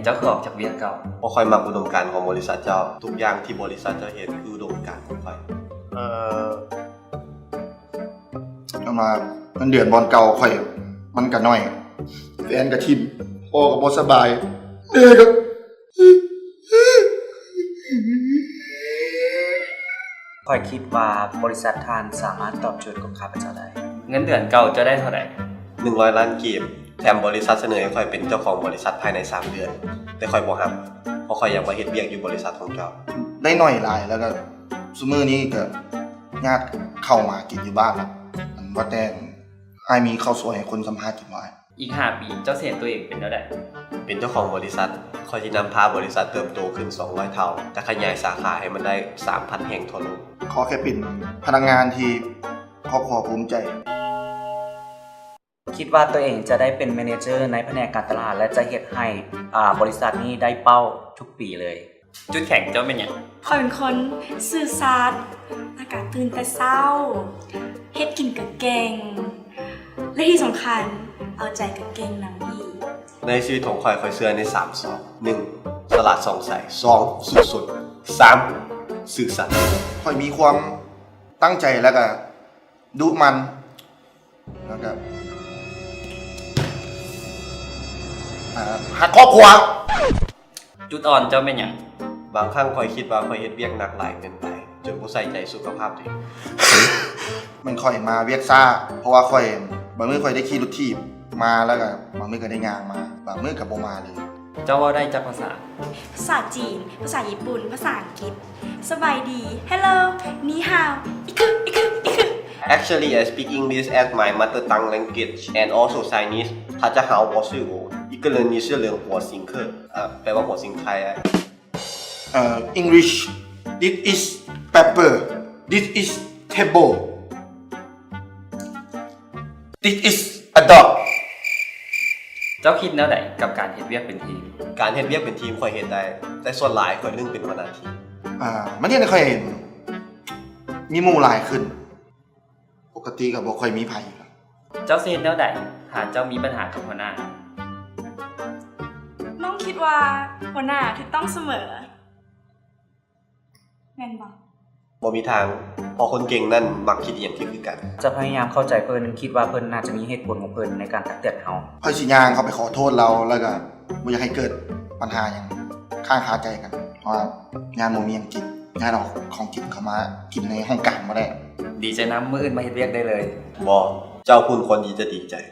ເຈົ້າຄືອອກຈາກວຽກເກົ່າ? ເພາະຂ້ອຍມັກອຸດົມການຂອງບໍລິສັດເຈົ້າ. ທຸກຢ່າງທີ່ບໍລິສັດເຈົ້າເຮັດຄືອຸດົມການຂອງຂ້ອຍ. ເອີ ເອົາມາ ເງິນເດືອນບ່ອນເກົ່າຂ້ອຍມັນກະໜ້ອຍ, ແຟນກະຖິ້ມ, ພໍ່ກະບໍ່ສະບາຍ, ແມ່ກະ ຂ້ອຍຄິດວ່າບໍລິສັດທ່ານສາມາດຕອບໂຈດຂອງຂ້າພະເຈົ້າໄດ້. ເງິນເດືອນເກົ່າເຈົ້າໄດ້ເທົ່າໃດ? ໜຶ່ງຮ້ອຍລ້ານກີບ. ແຖມບໍລິສັດສະເໜີໃຫ້ຂ້ອຍເປັນເຈົ້າຂອງບໍລິສັດພາຍໃນສາມເດືອນ, ແຕ່ຂ້ອຍບໍ່ຮັບ ເພາະຂ້ອຍຢາກມາເຮັດວຽກຢູ່ບໍລິສັດຂອງເຈົ້າ. ໄດ້ໜ້ອຍຫຼາຍ ແລ້ວກະຊຸມື້ນີ້ກະຍາດເຂົ້າມາກິນຢູ່ບ້ານ. ອັນວ່າແຕ່ອ້າຍມີເຂົ້າສວຍໃຫ້ຄົນສຳພາດກິນບໍ່ອ້າຍ? ອີກຫ້າປີ ເຈົ້າຊິເຫັນຕົວເອງເປັນແນວໃດ? ເປັນເຈົ້າຂອງບໍລິສັດ, ຂ້ອຍຊິນຳພາບໍລິສັດເຕີບໂຕຂຶ້ນສອງຮ້ອຍເທົ່າ ແລະ ຂະຫຍາຍສາຂາໃຫ້ມັນໄດ້ສາມພັນແຫ່ງທົ່ວໂລກ. ຂໍແຄ່ເປັນພະນັກງານທີ່ຄອບຄົວພູມໃຈ. ຄິດວ່າຕົວເອງຈະໄດ້ເປັນແມເນເຈີໃນພະແນກການຕະຫຼາດ ແລະ ຈະເຮັດໃຫ້ ອາ ບໍລິສັດນີ້ໄດ້ເປົ້າທຸກປີເລີຍ. ຈຸດແຂງເຈົ້າແມ່ນຫຍັງ? ຂ້ອຍເປັນຄົນຊື່ສັດ, ແລ້ວກະຕື່ນແຕ່ເຊົ້າ, ເຮັດກິນກະເກັ່ງ ແລະ ທີ່ສຳຄັນເອົາໃຈກະເກັ່ງນຳອີກ. ໃນຊີວິດຂອງຂ້ອຍ ຂ້ອຍເຊື່ອໃນສາມ ສອງ ໜຶ່ງ ສະຫຼາດສ່ອງໃສ, ສອງ ສູ້ຊົນ, ສາມ ຊື່ສັດ. ຂ້ອຍມີຄວາມຕັ້ງໃຈ ແລ້ວກະດຸໝັ່ນ ແລ້ວກະ ອາ ຮັກຄອບຄົວ. ຈຸດອ່ອນເຈົ້າແມ່ນຫຍັງ? ບາງຄັ້ງຂ້ອຍຄິດວ່າຂ້ອຍເຮັດວຽກໜັກຫຼາຍເກີນໄປ ຈົນບໍ່ໃສ່ໃຈສຸຂະພາບຕົວເອງ. ແມ່ນຂ້ອຍມາວຽກຊ້າ ເພາະວ່າຂ້ອຍ ບາງມື້ຂ້ອຍໄດ້ຂີ່ລົດຖີບມາ ແລ້ວກະບາງມື້ກະໄດ້ຍ່າງມາ, ບາງມື້ກະບໍ່ມາເລີຍ. ເຈົ້າເວົ້າໄດ້ຈັກພາສາ? ພາສາຈີນ, ພາສາຍີ່ປຸ່ນ, ພາສາອັງກິດ. ສະບາຍດີ, Hello, ນີ້ຮາວ, ອີກຄື, ອີກຄື, ອີກຄື. Actually, I speak English as my mother tongue language and also Chinese. 大家好, 我是吴, 一个人你是人火星客, ເອີ ແປວ່າຫົວສິງໄຄ. ເອີ English, this is paper, this is table, this is a dog. ເຈົ້າຄິດແນວໃດກັບການເຮັດວຽກເປັນທີມ? ການເຮັດວຽກເປັນທີມຂ້ອຍເຮັດໄດ້, ແຕ່ສ່ວນຫຼາຍຂ້ອຍລຶ້ງເປັນຫົວໜ້າທີມ. ອາ ມັນເຮັດໃຫ້ຂ້ອຍມີໝູ່ຫຼາຍຂຶ້ນ. ປົກກະຕິກະບໍ່ຄ່ອຍມີໃຜຢູ່ແລ້ວ. ເຈົ້າຊິເຮັດແນວໃດຖ້າເຈົ້າມີບັນຫາກັບຫົວໜ້າ? ນ້ອງຄິດວ່າຫົວໜ້າຖືກຕ້ອງສະເໝີ ແມ່ນບໍ່? ບໍ່ມີທາງ, ເພາະຄົນເກັ່ງນັ້ນມັກຄິດອີ່ຫຍັງທີ່ຄືກັນ. ຈະພະຍາຍາມເຂົ້າໃຈເພິ່ນ, ຄິດວ່າເພິ່ນໜ້າຈະມີເຫດຜົນຂອງເພິ່ນໃນການຕັກເຕືອນເຮົາ. ຂ້ອຍຊິຍ່າງເຂົ້າໄປຂໍໂທດລາວ ແລ້ວກະບໍ່ຢາກໃຫ້ເກີດບັນຫາຫຍັງຄ້າງຄາໃຈກັນ, ເພາະວ່າຢ້ານບໍ່ມີຫຍັງກິນ, ຢ້ານເອົາຂອງກິນເຂົ້າມາກິນໃນຫ້ອງການບໍ່ໄດ້. ດີໃຈນຳ, ມື້ອື່ນມາເຮັດວຽກໄດ້ເລີຍ. ບໍ່, ເຈົ້າພຸ້ນຄວນທີ່ຈະດີໃຈ. ອໍ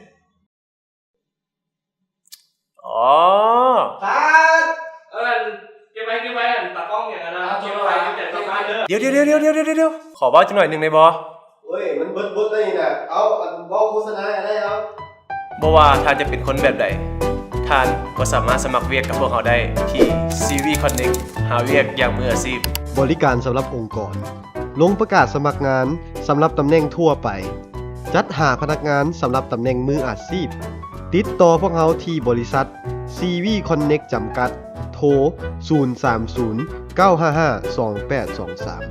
ຕັດ! ເອີ ເກັບໄວ້ ເກັບໄວ້ ອັນຕາກ້ອງຫຍັງຫັ້ນນະ ເກັບໄວ້ ເກັບໄວ້ ເກັບໄວ້ເດີ. ດຽວໆໆໆໆ ຂໍເວົ້າຈັກໜ້ອຍໜຶ່ງໄດ້ບໍ່? ໂອ້ຍ ມັນເບິດບົດແລ້ວນີ້ນະ. ເອົາ ອັນເວົ້າໂຄສະນາກໍໄດ້. ເອົາ ບໍ່ວ່າທ່ານຈະເປັນຄົນແບບໃດ, ທ່ານກໍສາມາດສະໝັກວຽກກັບພວກເຮົາໄດ້ທີ່ ຊີວີ Connect ຫາວຽກຢ່າງມືອາຊີບ. ບໍລິການສຳລັບອົງກອນ. ລົງປະກາດສະໝັກງານສຳລັບຕຳແໜ່ງທົ່ວໄປ. ຈັດຫາພະນັກງານສຳລັບຕຳແໜ່ງມືອາຊີບ. ຕິດຕໍ່ພວກເຮົາທີ່ບໍລິສັດ ຊີວີ Connect ຈຳກັດ, ໂທ ສູນສາມສູນ ເກົ້າຫ້າຫ້າ ສອງແປດສອງສາມ.